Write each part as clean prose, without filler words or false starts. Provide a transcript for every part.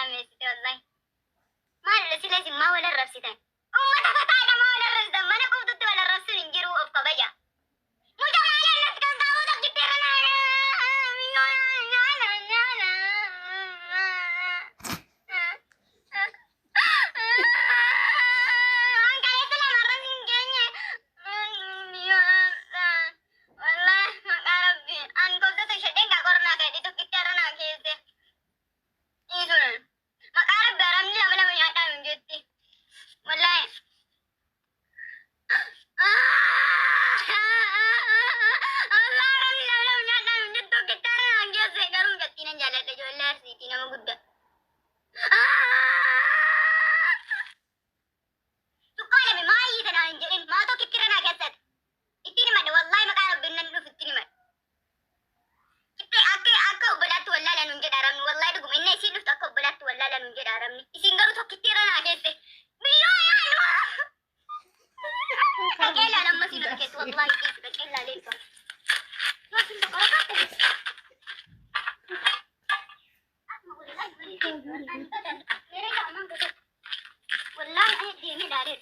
Meessite wallahi. Maal sila isin maa wal arrabsitan? Uummata fataadha maa wal arrabsitan? Mana qubtutti wal arrabsuun hin jiru of kabaja. Mucaa maali annatti kan qabu tokkitti irra Kaleessa lamarra sin geenye. Wallahi maqaa rabbi. An gootota ishee gaa qoranaa ka'e tokkitti irra naa keesse. Dhiisuun. Maqaa rabbi haramni lama lama nyaadhaa hin jetti. Wallahi. Allah haramni lama lama nyaadhaa hin jettu tokkitti irra naa keesse. Garuu mucattii nan jaalladha ijoollee arsiitii nama guddaa. Tuqqaalame maa iyyita naan hin jedhin maa tokkitti irra naa keessatti. Ittiin himadhe wallahi maqaa rabbiin nan dhufu ittiin himadhe. Kittee akka akka obbolaatti wallaala nuun jedha arabni wallahi dhuguma inni isiin dhuftu akka obbolaatti wallaala nuun jedha arabni. Isiin garuu tokkitti irra naa keesse. Biyyoo yaadu. Qajeelaan amma siin ol keessu wallahi dhiisi qajeelaa leessa. Wallahi ani deemee ilaalee.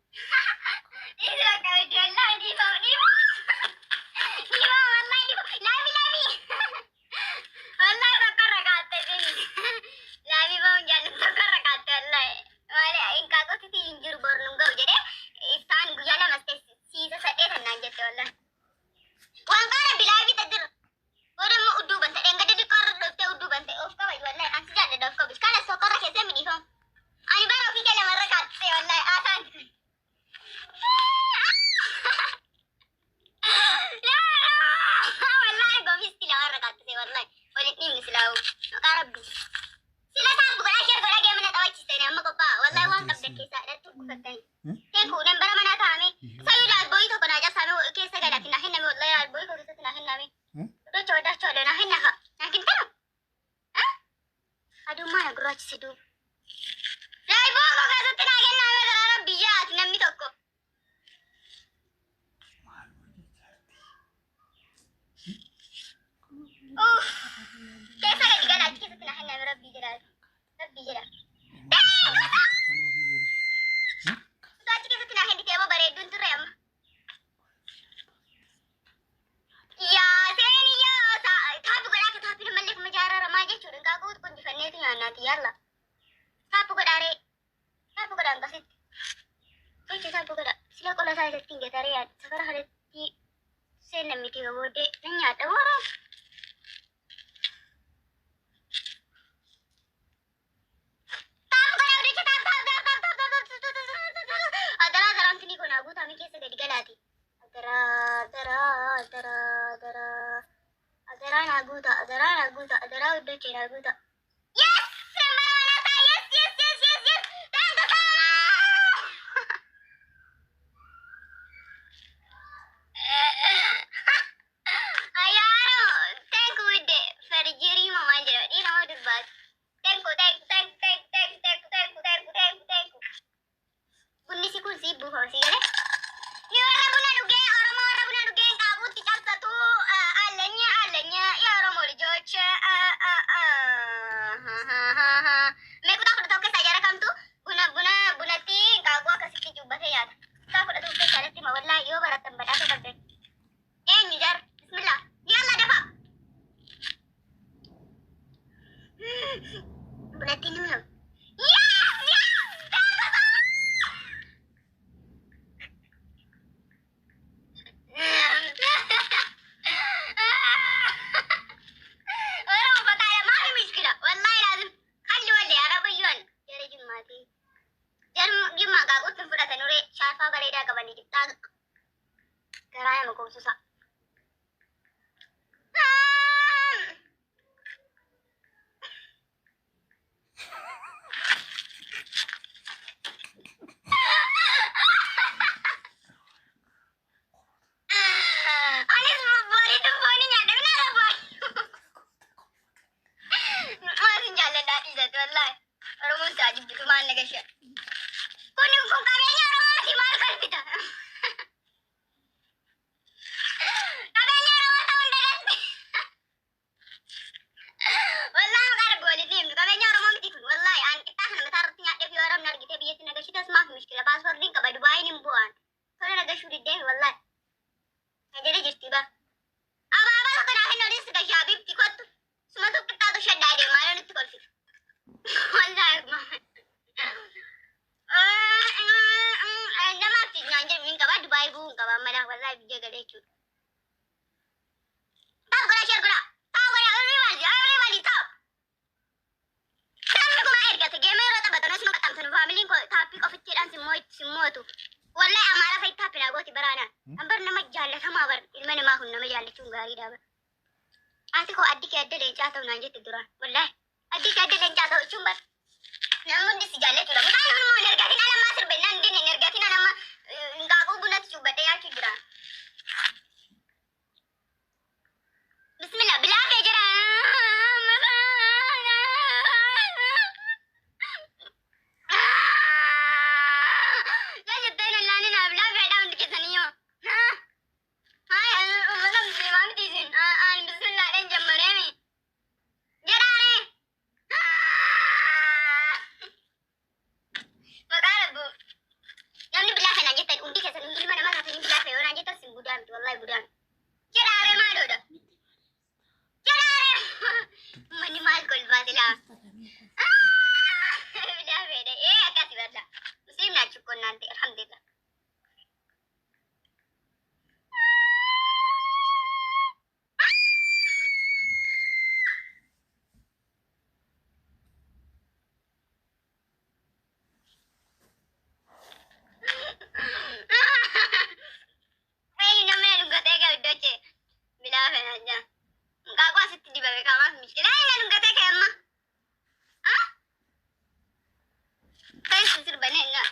Dhiisi bakka hojii wallahi dhiifama dhiifama. Dhiifama wallahi dhiifama. Laafi laafi. Wallahi tokko irra kaatte sini. Laafi ba'uun jaallattu tokko irra kaatte wallahi. Maali hinqaaqotti hin jiru bor nu ga'u jedhee iftaan guyyaa lamas ta'e siisa sadhee tannaan jette wallahi. Waan qaara bilaafi tajiru. Booda immoo udduu bante dhengada xiqqoo irra dhuftee udduu bante of kabaji wallahi ansi jaalladha of kabaji. Kanas tokko irra keessee midhiifamu. Ani bara ofii kee lamarra kaatte wallahi haasaan. Wallahi gofisti lamarra kaattise wallahi. Waliin dhiibni silaa'u. Maqaa rabbi. Sila saabbu godhaa share godhaa geemana taphachiistanii amma qophaa'a. Wallahi waan qabdan keessaa hidhattu kufattanii. Teeku nan bara manaa taa'ame. Sayyuu laalbooyii tokko naa cabsaame keessa galaati naa kenname wallahi laalbooyii koo keessatti naa kenname. Docha wadaachoo dha naa kenna haa. Naa kentanu. Aduun maana gurraachise duuba. Laalboo koo keessatti naa kenname karaa rabbi yaati namni tokko. Uff. Keessa gadi gala achi keessatti naa kenname rabbii jedha. Rabbii jedha. Achi keessatti naa kennite amma bareedduun turre amma. Yaa seeni yaa taappi godhaa akka taappi namallee kuma jaarara maa jechuudha. Qaaquu qunjifanneetu nyaannaati yalla. Taappi godhaaree. Taappi godhaan qasitti. Tolche taappi godha. Sila qola isaa isatti hin gataree yaad. Safara kanatti seenna miti booddee nan nyaadha waraan. Taappi godhaa udicha taap taap taap taap taap taap taap taap taap taap. Adaraa adaraan tuni kun guutamee keessa gadi galaati. Adaraa adaraa adaraa adaraa. Adaraa naa guuta adaraa naa guuta adaraa uddochee naa guuta. Yes! Sambara manaasaa yes yes yes yes yes! Thank you so much! Ayyaaro thank you de farjirii moo maal jedhama dhiira moo durbaati? Thank you thank you thank you thank you thank you thank you thank you thank you thank you thank you. Bunni si kun si buufama si galee. Ni warra buna dhugee Oromoo warra buna dhugee hin qaabuutti cabsatu allanya allanya yaa Oromoo ልጆች. Mee kutaa 11 keessaa jara kamtu buna buna bunatti qaaquu akkasitti cuubbatee yaada? Kutaa 11 keessaa alatti ma wallahi yoo barattan badhaasa qabdan. Eenyu jar? Bismillah. Yalla dafa. Bunatti ni mi'aawu. Yes! Yes! Oromoo fataala maafi mishkila wallahi laazim kalli walli arabayyuan jara jimmaati. Jarmu jimmaa qaaquutti hin fudhatan uree shaafaa bareedaa qabanii qixxaa garaa nama qomsusa. Kolfisiisate wallaahi. Oromoon isaa jibbitu maal nagasha. Kun qabeenya Oromooti maal kolfita? Qabeenya Oromoo ta'uu hin dagatte. Wallaahi maqaa rabbi walitti himnu qabeenya Oromoo miti kun wallaahi aan qixxaa kana mataa irratti nyaadhee fi yoo arabni argitee biyyatti nagashitas maaf mishkila paaspoortiin qaba Dubaayin hin bu'aan. Tola nagashuu diddee wallaahi. Na jedhe jirti bar. Abaabaa tokko naa kennu olis gashaa bifti kottu. Sumatu qixxaatu shaddaa deemaa yoo nutti kolfita. Wallaahi namaaf naan jedhu hin qaba Dubaayii bu'uu hin qaba amma wallaahi biyya galee jechuudha. Tap godhaa share godhaa. Tap godhaa everybody everybody tap. Namni kuma ergate geema yeroo taphatan osuma qaxxamtan faamiliin koo taappii qofittiidhaan simmootu. Wallahi Amaara fa'i taappii naa gooti baraanaan. An bar nama jaallatamaa bar ilma namaa kun nama jaallachuun gaariidha bar. Ati koo addi kee adda leencaa ta'u naan jette duraan. Wallahi addi kee adda leencaa ta'u jechuun bar. Namni hundi si jaallachuudha. Mucaan kun immoo hin ergatin alammaa sirbe nan dinne hin ergatin anamma hinqaaquu bunatti cuubbadhee nyaachuu jira. Bismillah bilaa kee jedha. Yaa jettee nan laanin bilaa feedhaa hundi keessaniyyoo. Haa uummata musliimaa miti isin. Ani bismillaadhaan jammareemi. Jedhaare. Maqaa rabbu. Namni bilaa kanaan jettan hundi keessan ilma namaa taatanii bilaa fe'oo naan jettan sin budaa miti wallahi budaa miti. Jedhaare maaloodha. Jedhaare. Uummanni maal kolfaa silaa. Bilaa feedha. Ee akkasi balla. Musliim naachi konnaan ta'e alhamdulillah. Ee namni dhungatee ka'e iddoche bilaa fe'aa jira. Muqaaquu asitti dibame kaamaaf mishkila. Ee dhungatee ka'e amma. Ah? Keessa sirbanii na.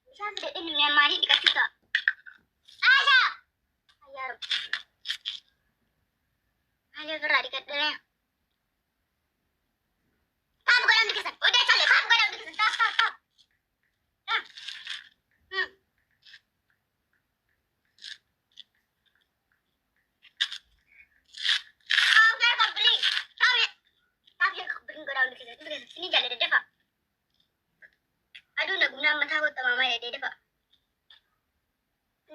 Bishaan fidadhee inni maalii dhiqachuu ta'a? Aashaa! Ayyaa Rabbi. Maalii ofirraa dhiqadhee? Tap godhaa hundi keessan. Odaa challe tap godhaa hundi keessan. Tap tap tap. Tap. Tap share copy link. Tap tap share copy link godhaa hundi keessan. Hundi keessan. Isin jaalladha dafa. Aduun nagumnaan mataa koo xamaamaa jedhee dafa.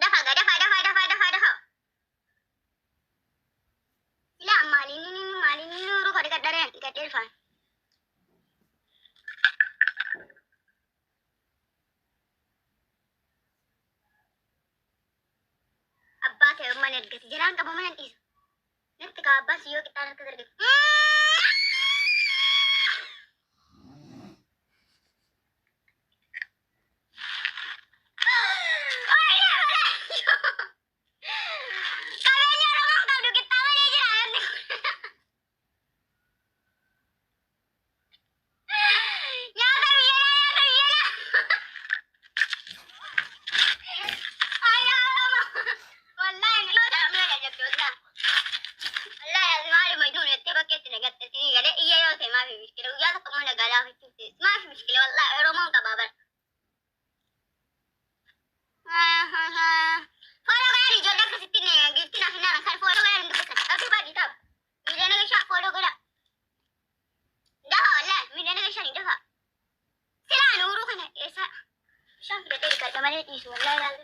Dafa gaa dafa dafa dafa dafa dafa. Silaa maaliin maaliin nuruu koo dhiqadhareen dhiqadhee dhufaan. Abbaa ta'e mana ergate jalaan qaba mana dhiisu. Natti kaa abbaa siyyoo qixxaan harka argate. Qabeenya Oromoon qabdu qixxaa malee jira namni kun. Nyaata biyyanaa nyaata biyyanaa. Ayyaa Oromoo. Wallaahi nama jajjabde wallaahi. Wallaahi maali majnuun jettee bakkeetti nagatte sinii galee iyya yoo ta'e maafi mishkila guyyaa tokko immoo nagaa laafachuuf ta'e maafi mishkila wallaahi Oromoon qabaa bara. Follow godhaa ijoollee akkasitti giiftii naaf hin kan follow godhaa hin dubbisan. Everybody tap. Miiliyoona gashaa follow godhaa. Dafa wallaahi miiliyoona gashaa ni dafa. Silaa nuuruu kana eessa bishaan fidatee dhiqadha malee dhiisu wallaahi laallu.